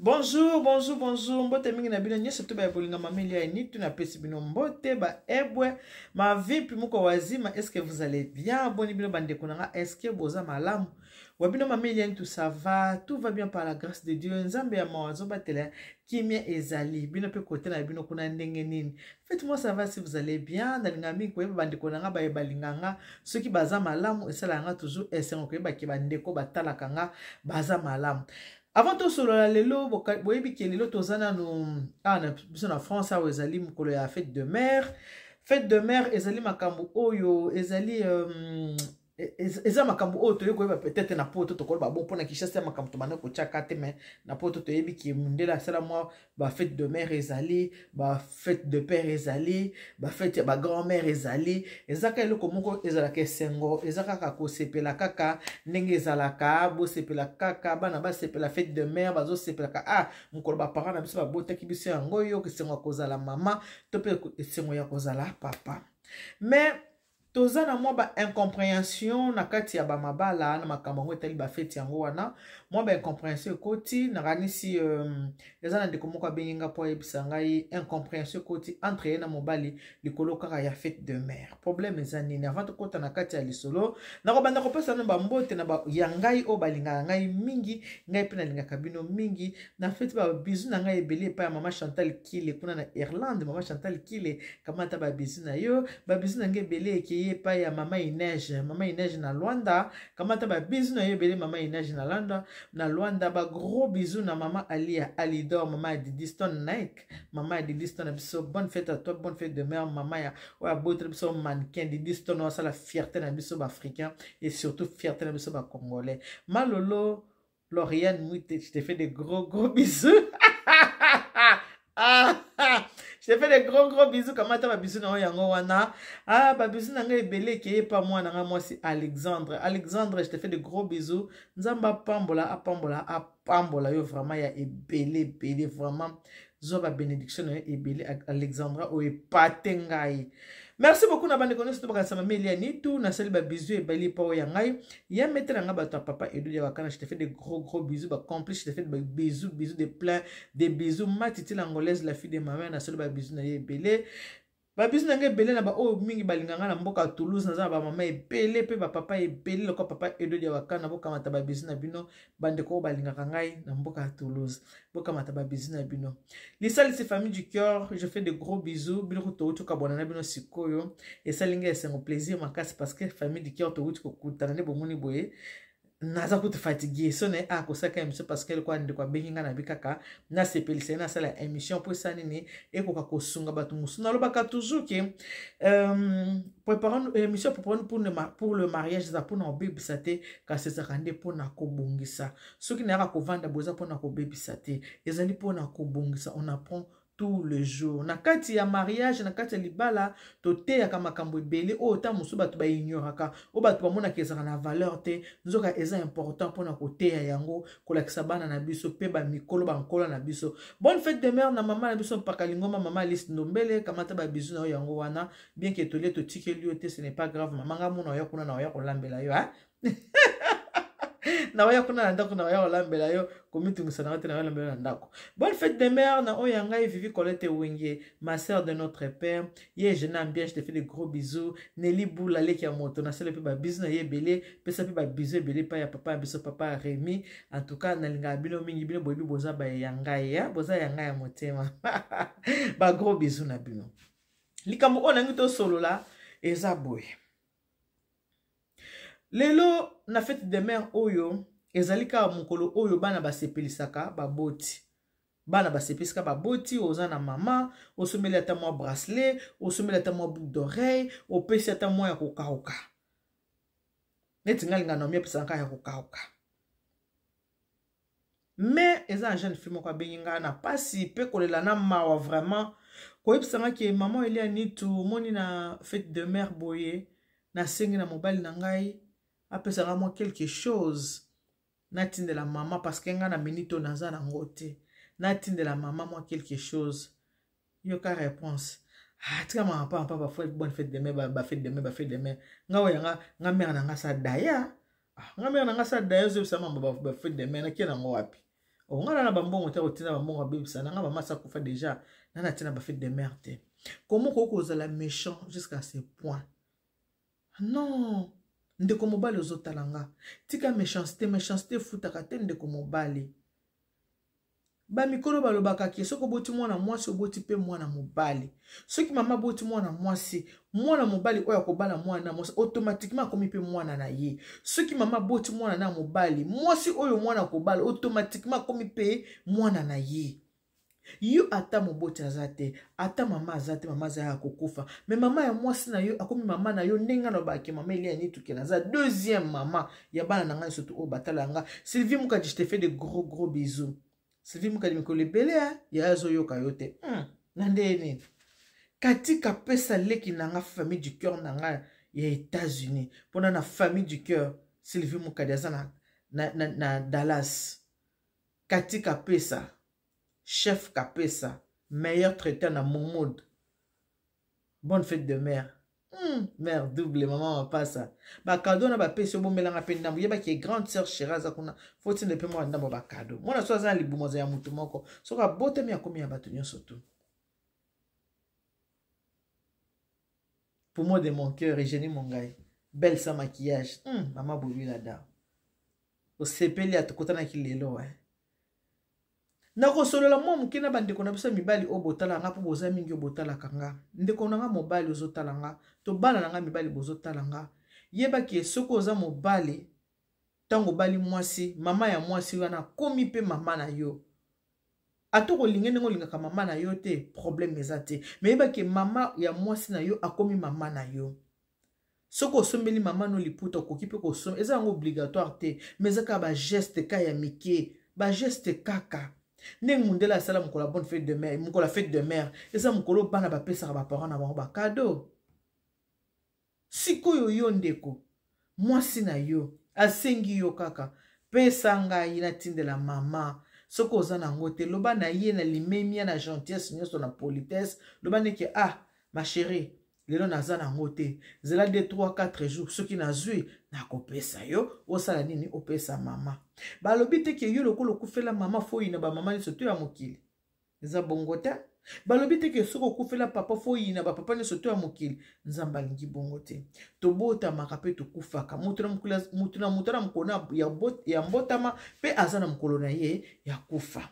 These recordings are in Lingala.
Bonjour, bonjour, bonjour. Mbote mingi na bino nyonso to ba bolinga mameli ya nitu na pesi bino mbote ba ebwe ma vipi muko wazima, est-ce que vous allez bien? Boni bino bandeko na nga, est-ce que boza malamu? Wa bino mameli ya nitu ça va, tout va bien par la grâce de Dieu. Nzambe ya mawa azobatela kimia ezali. Bino pe kote na bino kuna ndenge nini? Faites-moi ça va si vous allez bien. Nalinga mingi koyeba bandeko na nga baye balinga nga soki baza malamu esalaka nga toujours esengo koyeba ke bandeko batalaka nga baza malamu. Avant tosolola lelo, boyebi ke lelo toza nanu awa na biso na France, awa ezali mokolo ya fête de mère. Fête de mère ezali makambo oyo ezali eza makambo oyo toyei koyeba peut-être na poto tokoloba bon mpona Kinshasa ya makambo tobanda kotiaka te, mais na poto toyebi ke mondele asala mwa bafête de mère ezali, bafête de père ezali, bafête ya bagrand mère ezali. Eza kaka eloko moko ezalaka esengo, eza kaka kosepela kaka ndenge ezalaka, bosepela kaka, bana basepela fête de mère, bazosepelaka ah mokolo baparent na biso babotaki biso yango oyo esengo ya kozala mama to mpe esengo ya kozala papa. Mais toza na mwa ba incompréhension na kati ya bamabala na makambo yango etali bafeti yango wana, mwa ba incompréhension ekoti. Nakanisi eza na ndeko moko abengi nga mpo ayebisa ngai incompréhension ekoti entre ye na mobali likolo kaka ya fête de mère. Problème eza nini? Avant tokɔta na kati ya lisolo, nakobanda kopesa no bambote na ya ngai oyo balingaka ngai mingi, ngai mpe nalingaka bino mingi. Na feti babisous na ngai ebele epai ya mama Chantal Kile kuna na Irlande. Mama Chantal Kile, kamata babisous na yo. Babisous na ngai ebele ekei epai ya mama Inege, mama Inege na Lwanda, kamata babisous na yo ebele, mama Inege na Lwanda, na Lwanda. Bagros bisous na mama Alia Alidor, mama ya Didi Stone Nike, mama ya Didi Stone na biso. Bonne fête à toi, bonne fête de mère, mama ya oyo aboteli biso mannequin Didi Stone, oyo asala fierté na biso baafricain et surtout fierté na biso bacongolais. Malolo Lauriane Mwite, je te fais des gros gros bisous. Ah, je te fais des gros gros bisous. Kamata ba bisous na yango wana. Ah, ba bisous na ngai ebele ekeye pa mwana nga mwasi Alexandre. Alexandre, je te fais de gros bisous. Nzambe apambola, apambola, apambola yo vraiment ya ebele ebele vraiment. Zwa ba bénédiction na yo ebele Alexandra oyo epate ngai. Merci beaucoup na bandeko nyonso to bakanisa mama Elia Nitu. Nasali ba bisous ebali epa oyo ya ngai ya mete na ngai bato ya papa Edu ya Wakana. Je te fais de gros gros bisous, ba complice, je te fais de bisous bisous de plein de bisous. Matiti l'angolaise, la fille de ma mère, nasali ba bisous na ye ebele. Babisous na ngai ebele na baoyo mingi balinga ngai na mboka ya Toulouse. Naza na bamama ebele mpe bapapa ebele lokola papa Edo ya Wakana. Bokamata babisous na bino, bandeko oyo balingaka ngai na mboka ya Toulouse, bokamata babisous na bino. Lisalisi famille du cœur, je fais de gros bisous. Biloko touti kokabwana na bino sikoyo esali ngai esengo, plaisir makasi, parce que famille du cœur touti kokutana nde bomoni boye. Naza kutu fatigue so na ye akosalaka émission, parce que lokola ndeko abengi ngai nabi kaka nasepelisa ye, nasala émission mpo esa nini ekoka kosunga bato mosusu. Nalobaka toujours ke émission préparons pour le mariage eza mpona kobebisa te, kasi ezalaka nde mpona kobongisa. Soki nayaka kovanda boye, eza mpona kobebisa te, ezali mpona kobongisa. On apprend tout le jour na kati ya mariage, na kati ya libala toteyaka makambo ebele oyo ta mosusu bato baignoraka, oyo bato bamonaka ezalaka na valeur te, nzoka eza important mpona koteya yango, kolakisa bana na biso mpe bamikolo bankola na biso. Bonne fête de mère na mama na biso mpaka lingoma, mama Alice Ndombele, kamata babisous na yo yango wana. Bien ke tolie totikeli yo te, ce n'est pas grave mama, nga mona oya kuna na oya kolambela yo. Naoya kuna na ndako, naoya kolambela yo, komitungisa na yo te, naoya kolambela yo na ndako. Bonne fête de mère na oyo ya ngai Vivi Colette Wenge, ma sœur de notre père, ye je n'aime bien, je te fais de gros bisous. Nelly Boula, leki ya moto, nasali mpe babisous na ye ebele, pesa mpe babisous ebele epai ya papa ya biso, papa Rémi. En tout cas nalingaka bino mingi, bino boyebi boza baye ya ngai, ya boza ya ngai ya motema. Bagros bisous na bino. Likambo oyo nangi tosolola eza boye lelo na fête de mère oyo ezali kaka mokolo oyo bana basepelisaka baboti. Bana basepelisaka baboti. Oza na mama, osombeli ata mwa bracelet, osombeli ata mwa boucle d'oreille, opesi ata mwa ya kokauka. Neti ngai linga Naomi, apesaka kaka ya kokauka. Mais eza na jeune fille moko abengi ngai na pasi mpe kolela na mawa vraiment, koyebisanga ke mama Elia Nitu, omoni na fête de mère boye, nasengi na mobali na ngai apesanga mwa quelque chose natindela mama, parce que ngai na minute oyo naza nango te, natindela mama mwa quelque chose. Yoka réponse: ah, tika mama pa pa ba bonne fête de mère, ba fête de mère, ba fête de mère. Nga oyo nga nga mère na nga sa daya, ah, nga mère na nga sa daya, ozobisa mama ba fête de mère, nakie nango wapi? Oh, nga na bambongo te kotinda bambongo abebisa na nga mama asi akufa déjà na natina bafete de mare te. Comment okoki kozala méchant jusqu'à ce point? Non, ndeko mobali ozotala nga, tika méchanceté. Méchanceté efutaka te, ndeko mobali. Bamikolo balobaka ke soki oboti mwana mwasi, oboti mpe mwana mobali. Soki mama aboti mwana mwasi, mwana mobali oyo akobala mwana mwasi automatiquement akomi mpe mwana na ye. Soki mama aboti mwana na mobali, mwasi oyo mwana akobala automatiquement akomi mpe mwana na ye. Yo ata moboti aza te, ata mama aza te, mama aza ya kokufa, me mama ya mwasi na yo akomi mama na yo. Ndenge alobaki mama Elia Nitukela aza deuxième mama ya bana na ngai, surtout oyo batala nga. Sylvie Mukadi, je te fais de gros gros bisous. Sylvie Mukadi, mikolo ebele ya azoyoka yo te. Na ndenge nini katika pesa leki na nga famille du cœur na nga ya États-Unis, mpona na famille du cœur Sylvie Mukadi aza na Dallas. Katika pesa chef Kapesa, meilleur traiteur na Momod, bonne fête de mère. Mère double mama mapasa, bakado na bapesi obomelanga mpe ndambo. Yebaki grande sœur chéri aza kuna, fo tinda mpe mwa ndambo bakado. Mwana so aza na libumu, aza ya motu moko, soki abotami akomi ya bato nyonso tu. Poumon de mon cœur, Eugénie Mongai, belle sans maquillage. Mama Bolwilada, osepeli atokotanaki lelo eh. Nakosolola mwa moke na bandeko na biso ya mibali oyo botala nga, mpo boza mingi oyo botalaka nga. Ndeko na nga mobali ozotala nga, to bana na nga mibali bozotala nga, yebaki soki oza mobali, ntango obali mwasi, mama ya mwasi wana akomi mpe mama na yo. Ata okolinga ndenge olingaka mama na yo te, problème eza te, me yebaki mama ya mwasi na yo akomi mama na yo. Soki osombeli mama no liputa, okoki mpe kosomba, eza yango obligatoire te, mais eza kaka bageste ka ya mike, bageste kaka ndenge mundele asala mokolo ya bonne fête de mère. Mokolo ya fête de mère eza mokolo bana bapesaka baparent na bango bakado. Sikoyo yo ndeko mwasi na yo asengi yo kaka pesa ngai natindela mama, soki oza nango te, loba na ye na limemia, na gentillesse nyonso, na politesse, loba ndeke: "Ah ma chérie, lelo naza nango te, zela 2 3 4 jours, soki nazwi nakopesa yo." Osala nini? Opesa mama. Balobi te ke yo lokola okufela mama, foi na bamama nyonso to ya mokili. Eza bongo te. Balobi te ke soki okufela papa, foi na bapapa nyonso to ya mokili. Nzambe alingi bongo te. Tobotamaka mpe tokufaka. Moto na moto na mokolo ya mbotama mpe aza na mokolo na ye ya kufa.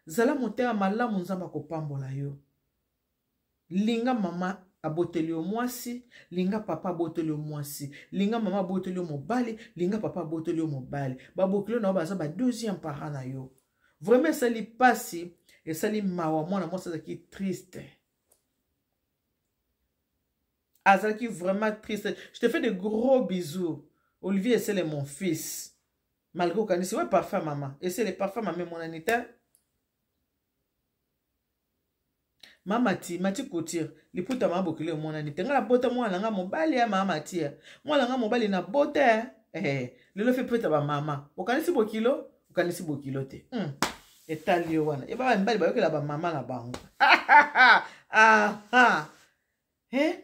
Zala motema malamu, Nzambe akopambola yo. Linga mama aboteli yo mwasi, linga papa aboteli yo mwasi, linga mama aboteli yo mobali, linga papa aboteli yo mobali. Babokilo na yo baza ba deuxième parent na yo. Vraiment esali pasi, esali mawa. Mwana mwasi azalaki triste, azalaki vraiment triste. Je te fais de gros bisous, Olivier Esele, mon fils. Malgré okanisi we parfum mama Esele, parfum mama emonani te. Mama ti mati couture, liputa mama bokilo emonani te. Ngai nabota mwana na ngai mobali ya mama tia mwana na ngai mobali na bota eh, lelo fe peta bamama. Okanisi bokilo, okanisi bokilo te. Etali yo wana eba mibali bayokela bamama na bango. Aha eh?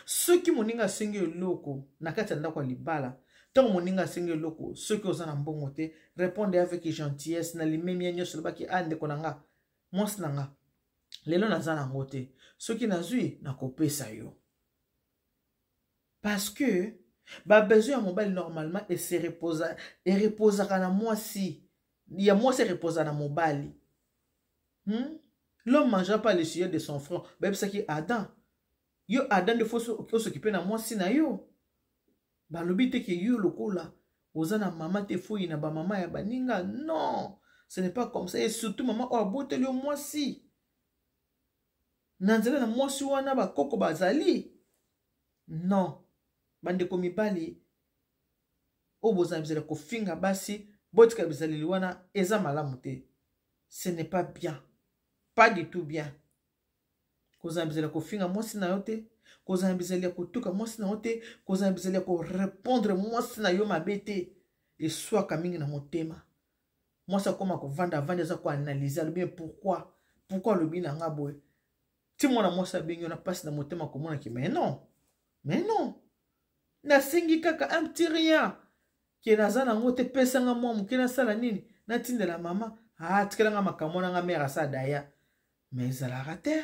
Soki moninga asengi eloko na kati ya ndako ya libala, ntango moninga asengi eloko, soki oza na mbongo te, répondre avec gentillesse, na limemia nyonso. Lobaki: "Ah ndeko na nga, mwasi na nga, lelo naza nango te, soki nazwi nakopesa yo." Parce que babesoin ya mobali normalement ereposaka na mwasi, ya mwasi ereposa na mobali. L'homme mangera pas le sueur de son front, bayebisaki Adam. Yo Adam nde fo osokipe na mwasi na yo. Balobi te ke yo lokola oza na mama te, foi na bamama ya baninga. Non, ce n'est pas comme ça. Et surtout mama oyo aboteli yo mwasi, na nzela na mwasi wana bakoko bazali. Non, bandeko mibali oyo bozala bizali kofinga basi, botika bizaleli wana, eza malamu te. Ce n'est pas bien, pas du tout bien. Kozala bizali ya kofinga mwasi na yo te, kozala bizali ya kotuka mwasi na yo te, kozala bizali ya korépondre mwasi na yo mabe te. Eswaka mingi na motema. Mwasi akóma kovanda, avandi, aza koanalyse, alobi: "Pourquoi, pourquoi alobi na nga boye?" Ti mwana mwasi abengi yo na mpasi na motema, komonaki: "Mais non, mais non, nasengi kaka un petit rien ke naza nango te, pesanga mwa moke nasala nini." Natindela mama. Ah, tikela nga makambo na nga mère asa daya. Mais ezalaka te.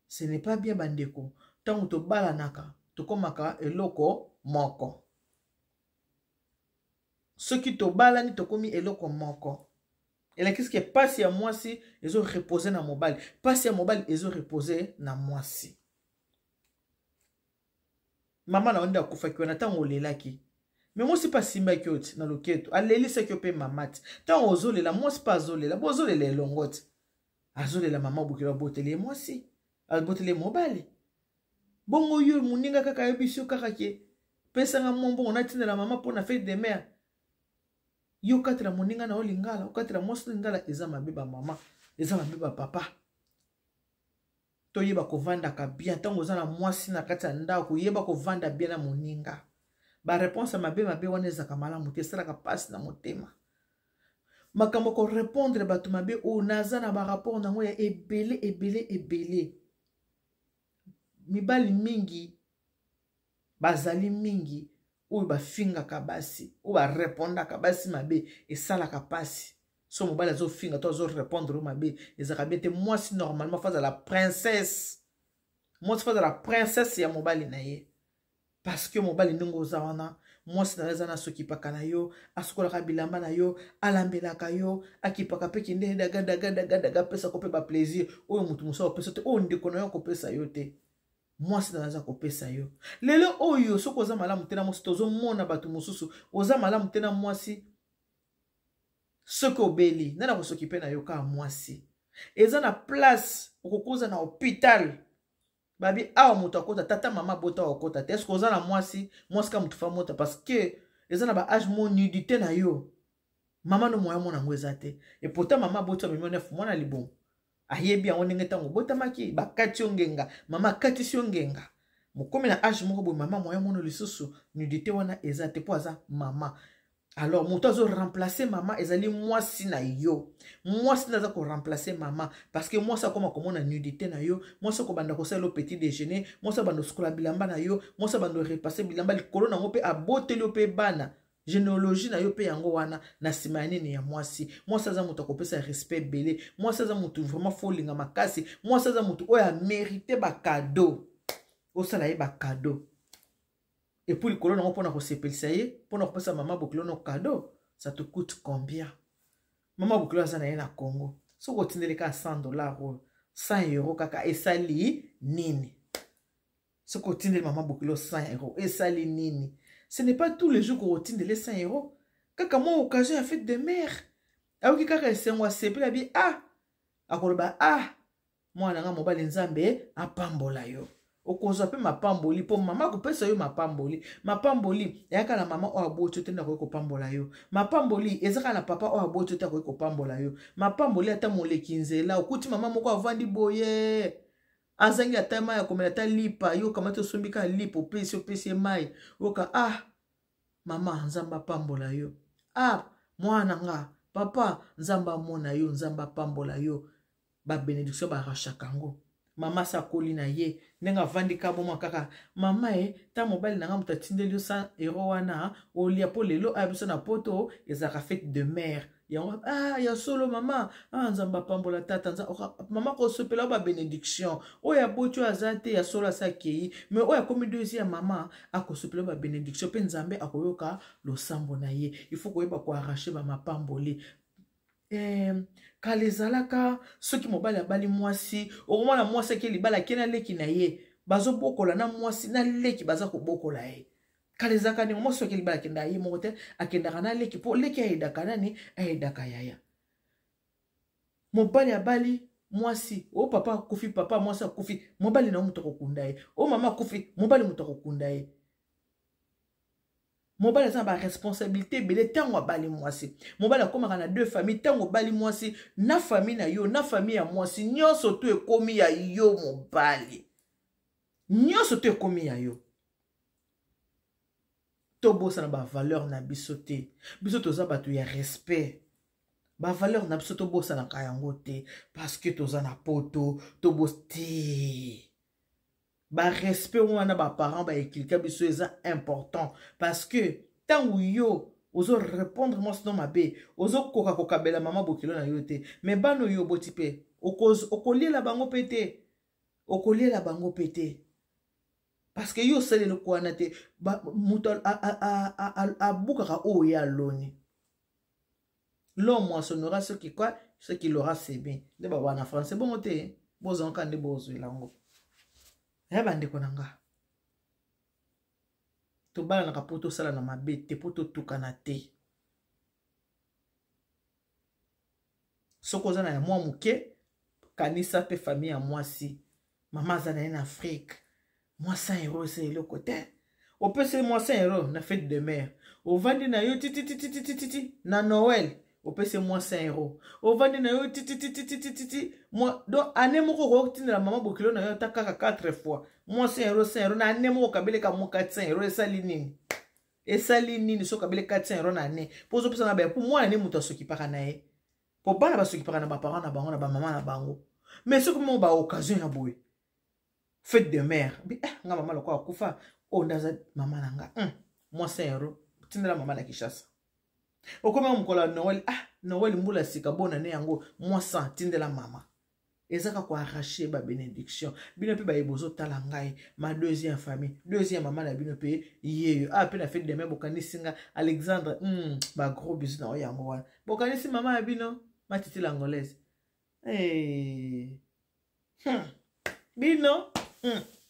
Ce n'est pas bien bandeko. Ntango tobalanaka, tokomaka eloko moko. Soki tobalani tokomi eloko moko. Elakisi ke pasi ya mwasi ezo reposer na mobali, pasi ya mobali ezo reposer na mwasi. Mama na yo nde akufaki wana ntango olelaki, me mwasi mpe asimbaki yo ti na loketo, alelisaki yo mpe mama ti ntango ozolela, mwasi mpe azolela, bozolela elongo ti azolela mama bokilo aboteli ye mwasi, aboteli ye mobali. Bongo yo moninga kaka ayebisi yo kaka ke pesanga mwa mbongo natindela mama mpo na fete de mère, yo okatela moninga na yo lingala, okatela mwasi lingala, eza mabe ba mama, eza mabe ba papa. Toyeba kovandaka bien ntango oza na mwasi na kati ya ndako, yeba kovanda bien na moninga. Ba réponse ya mabe mabe wana ezalaka malamu te, esalaka mpasi na motema. Makambo korépondre bato mabe oyo naza na ba rapport nango ya ebele ebele ebele. Mibali mingi bazali mingi oyo bafingaka basi, oyo barepondaka basi mabe, esalaka mpasi. So mobali azofinga to azorepondre oyo mabe, ezalaka bien te. Mwasi normalement faut azala princesse, mwasi faut azala princesse ya mobali na ye, parce que mobali ndenge oza wana, mwasi na yo aza na sokipaka na yo, asukolaka bilamba na yo, alambelaka yo, akipaka mpe kinde daga daga daga daga, apesaka mpe baplaisir oyo moto mosusu akopesa te, oyo ndeko na yo akopesa yo te, mwasi na yo aza kopesa yo. Lelo oyo soki oza malamu te na mwasi, tozomona bato mosusu oza malamu te na mwasi, soki obeli nani akosokipe na yo? Kaka mwasi. Eza na place okokoza na hôpital, babi awa moto akota, tata mama abota akota te. Eske oza na mwasi? Mwasi ka moto fa mota, parce que eza na ba age mo nudité na yo, mama no moya mona yango eza te. Et pourtant mama aboti amemi 9 mwana libomo, ayebi yango ndenge ntango obotamaki bakati yo ngenga, mama akatisi yo ngenga, mokomi na age moko boye, mama moya mono lisusu nudité wana eza te, mpo aza mama. Alors moto azo remplacer mama ezali mwasi na yo, mwasi nde aza ko remplacer mama, parce que mwasi akoma komona nudité na yo, mwasi akobanda kosala yo petit déjeuner, mwasi abanda kosukola bilamba na yo, mwasi abanda korepasser bilamba likolo nango, mpe aboteli yo mpe bana, généalogie na yo mpe yango wana na nsima ya nini ya mwasi. Mwasi aza moto akopesa respect ebele, mwasi aza moto vraiment faut olinga makasi, mwasi aza moto oyo amérite bacadeau, osala ye bacadeau. Et puis likolo nango mpona kosepelisa ye, mpona kopesa mama bokilo no cadeau, ça te coûte combien? Mama bokilo aza na ye na Congo, soki otindeli kaka 100 $ oyo, 100 € kaka, esali nini? Soki otindeli mama bokilo 100 €, esali nini? Ce n'est pas tous les jours kokotindele 100 €, kaka mwa occasion ya fête de mère, ayoki kaka esengo, asepeli, abi ah, akoloba ah, mwana nga mobali, Nzambe apambola yo. Okozwa mpe mapamboli mpo mama akopesa yo mapamboli. Mapamboli eyaka na mama oyo aboti yo te nde akoki kopambola yo. Mapamboli ezaka na papa oyo aboti yo te akoki kopambola yo. Mapamboli, ata moleki nzela, okuti mama moko avandi boye, azangi ata mai akomela, ata lipa, yo okamati osombi kaka lipa, opesi, opesi ye mai, oyoka ah, mama, Nzambe apambola yo, ah, mwana nga, papa, Nzambe amona yo, Nzambe apambola yo. Babénédiction barachaka yango. Mama asakoli na ye ndenge avandi ka bomwa kaka mama e ta mobali na nga moto atindeli yo 100 € wana olia, mpo lelo aya biso na poto ezalaka fête de mère yango. Ah, ya solo mama, ah, Nzambe apambola tata, mama kosepela oyo babénédiction oyo aboti oyo aza te, ya solo asa akei, mais oyo akomi deuxième mama akosepela oyo babénédiction, mpe Nzambe akoyoka losambo na ye. Il faut koyeba koarracher bamapamboli. Kala ezalaka soki mobali abali mwasi, okomona mwasi ake libala, ake na leki na ye, bazobokola na mwasi na leki, baza kobokola ye. Kala ezalaka ndenge mwasi soki libala akendaka ye moko te, akendaka na leki, mpo leki ayedaka nani, ayedaka yaya. Mobali abali mwasi, o papa akufi, papa mwasi akufi, mobali na yo moto akokunda ye, o mama akufi, mobali moto akokunda ye. Mobali aza na baresponsabilité ebele ntango abali mwasi. Mobali akomaka na deux famille ntango obali mwasi, na famille na yo na famille ya mwasi, nyonso to ekomi ya yo mobali, nyonso to ekomi ya yo. Tobosana bavaleur na biso te. Biso toza bato ya respect, bavaleur na biso tobosanaka yango te parce que toza na poto. Tobos te barespect wana baparent bainculquer biso, eza important, parce que ntango yo Ozo répondre mwasi no mabe, ozokoka kokabela mama bokilo na yo te, mais bana oyo oboti mpe okoliela bango mpe te, okoliela bango mpe te, parce que yo osali eloko wana te. Moto abukaka oyo ye aloni. L'homme moissonnera ce qui quoi, ce qu'il aura semé. Nde babaa na français bongo te, bozanka nde bozwela yango. Ya bandeko na nga, tobalanaka mpo tosala na mabe te, mpo totukana te. Soki oza na ya mwa moke, kanisa mpe famille ya mwasi. Mama aza na ye na Afrique, mwa 100 euro eza eloko te. Opesi mwa 100 euro na fête de mère, ovandi na yo titititititi. Na Noël opesi mwa 100 euro, ovandi na yo titititititi. Donc année moko okotindela mama bokilo na yo ata kaka 4 fois mwa 100 euro, 100 euro na année moko. Okabeleka mwa 400 euro, esali nini? Esali nini soki okabeli 400 euro na année? Mpo ozopesa na baya, mpo mwana ne moto asokipaka na ye, mpo bana basokipaka na baparent na bango, na bamama na bango. Mais soki mo baoccasion ya boye, fête de mère bi, eh, nga mama lokola akufa, oyo nde aza mama na nga, mwa 100 euro tindela mama na Kinshasa. Okomi mokolo ya Noël, ah, Noël, mbula sika, bonane yango, mwa 100 tindela mama. Eza kaka koarrache babénédiction. Bino mpe baye bozotala ngai, ma deuxième famille, deuxième mama na bino mpe yeyo. Ah, mpe na fête demain, bokanisi nga Alexandre, bagros bisous na oyo yango wana. Bokanisi mama ya bino Matiti l'Angolaise. Hey. Bino,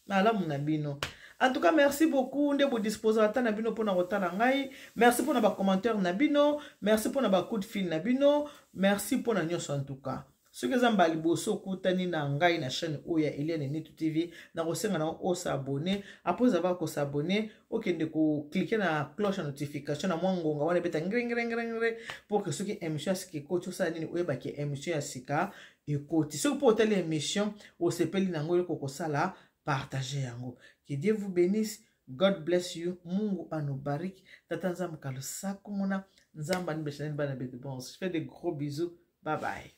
malamu na bino. En tout cas, merci beaucoup nde bodisposer ata na bino mpona kotala ngai. Merci mpona bacommentaire na bino, merci mpona bacoup de fil na bino, merci mpona nyonso. En tout cas, soki eza mbala liboso okutani na ngai na chaîne oyo ya Eliane Nitu TV, nakosenga na osabonner. Après avoir kosabonner, okende kocliquer na cloche ya notification, na mwa ngonga wana ebeta ngrengrengre, pour que soki émission ya sika ekoti, osala nini? Oyebaki émission ya sika ekoti. Soki mpo otali émission, osepeli nango, eloko kosala, partage yango. Que Dieu vous bénisse. God bless you. Mungu anubariki. Tata Nzambe kalusaku muna Nzambe anibeshaneni bana betu. Bon, je fais des gros bisous. Bye bye.